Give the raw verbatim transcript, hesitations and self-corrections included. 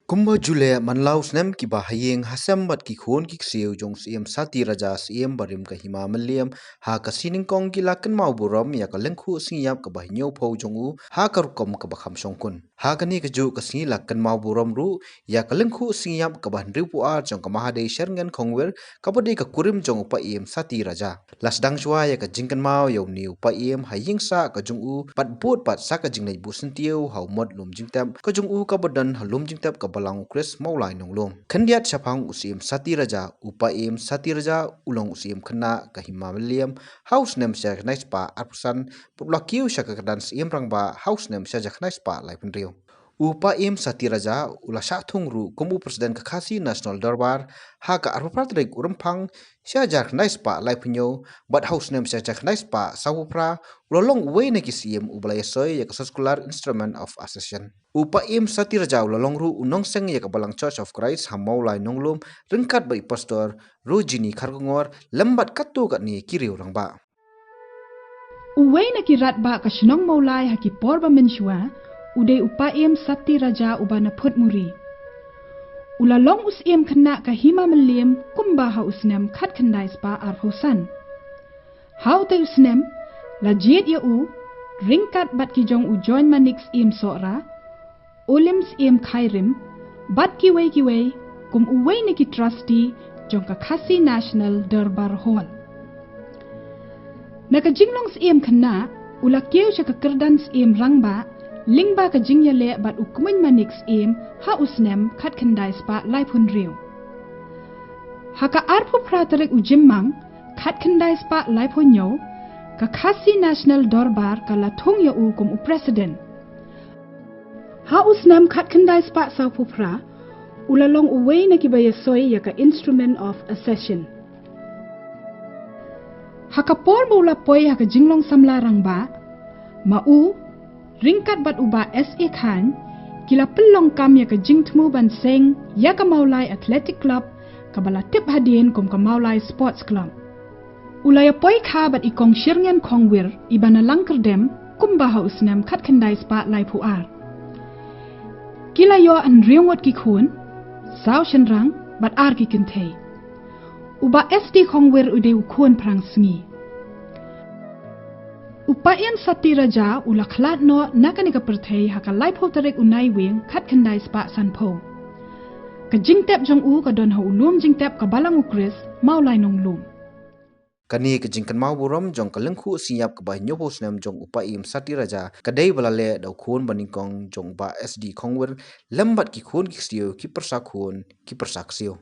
Kumba ju leh man la u snem, kiba ha ïing ha sem bad ki khun ki ksiew jong u Syiem Sati Raja, Syiem barim ka Hima Mylliem, ha ka sngi nyngkong ki la kynmaw burom ïa ka lyngkhuh sngi ïap kaba hynñiewphew jong u ha ka rukom kaba kham shongkun. Ha kane kajuh ka sngi la kynmaw burom ruh ïa ka lyngkhuh sngi ïap kaba hynriewphew ar jong ka Mahadei Sharngen Khongwir, kaba dei ka kurim jong u Paiem Sati Raja. La sdang shuwa ïa ka jingkynmaw ïa une u Paiem ha ïing sah ka jong u, bad bud pat sa ka jingleit buh syntiew ha u mot lum jingtep ka jong u, kaba don ha lum jingtep ka Balang u Khrist Mawlai Nonglum. Khyndiat shaphang u Syiem Sati Raja, u Paiem Sati Raja u long u Syiem khynnah ka Hima Mylliem ha u snem shi hajar khyndai spah arphew san, bad u la kiew sha ka kyrdan Syiem Rangbah ha u snem shi hajar khyndai spah laiphew hynriew. U Paiem Sati Raja u la shah thung ruh kum u President ka Khasi National Dorbar ha ka arphew phra tarik u Rymphang shi hajar khyndai spah laiphew hynñiew, bad ha u snem shi hajar khyndai spah sawphew phra u la long uwei na ki Syiem uba la ïasoi ïa ka Circular Instrument of Accession. U Paiem Sati Raja u la long ruh u nongseng ïa ka Balang Church of Christ ha Mawlai Nonglum, ryngkat bad i Pastor Rojini Kharkongor, lem bad katto katne ki riew rangbah. Uwei na ki radbah ka shnong Mawlai ha ki por ba mynshuwa u dei u Paiem Sati Raja uba na Phutmuri. U la long u Syiem khynnah ka Hima Mylliem kumba ha u snem khatkhyndai spah arphew san. Ha utei u snem la jied ïa u ryngkat bad ki jong u Join Manik Syiem Sohra, Olim Syiem Khairim, bad kiwei kiwei, kum uwei na ki trustee jong ka Khasi National Durbar Hall. Na ka jinglong Syiem khynnah u la kiew sha ka kyrdan Syiem Rangbah lyngba ka jingïaleh bad u Kmie Manik Syiem ha u snem khatkhyndai spah laiphew hynriew. Ha ka arphew phra tarik u Jymmang khatkhyndai spah laiphew hynñiew, ka Khasi National Dorbar ka la thung ïa u kum u President. Ha u snem khatkhyndai spah sawphew phra u la long uwei na kiba ïasoi ïa ka Instrument of Accession. Ha ka por ba u la poi ha ka jinglong samla rangbah, ma u ryngkat bad u Bah S A Khan ki la pynlong kam ïa ka jingthmu ban seng ïa ka Mawlai Athletic Club, kaba la tip hadien kum ka Mawlai Sports Club. U la ïapoi kha bad i Kong Shirngen Khongwir iba na Langkyrdem kumba ha u snem khatkhyndai spah laiphew ar. Ki la ïoh hynriew ngut ki khun, saw shynrang bad ar ki kynthei. U Bah S D Khongwir u dei u khun phrangsngi. U Paiem Sati Raja u la khlad noh na kane ka pyrthei ha ka laiphew tarik u Naiwieng khatkhyndai spah sanphew. Ka jingtep jong u ka don ha u lum jingtep ka Balang u Khrist, Mawlai Nonglum. Kane ka jingkynmaw burom jong ka lyngkhuh sngi ïap kaba hynñiewphew snem jong u Paiem Sati Raja ka dei ba la leh da u khun banyngkong jong u Bah S D Khongwir lem bad ki khun ki ksiew, ki pyrsa khun ki pyrsa ksiew.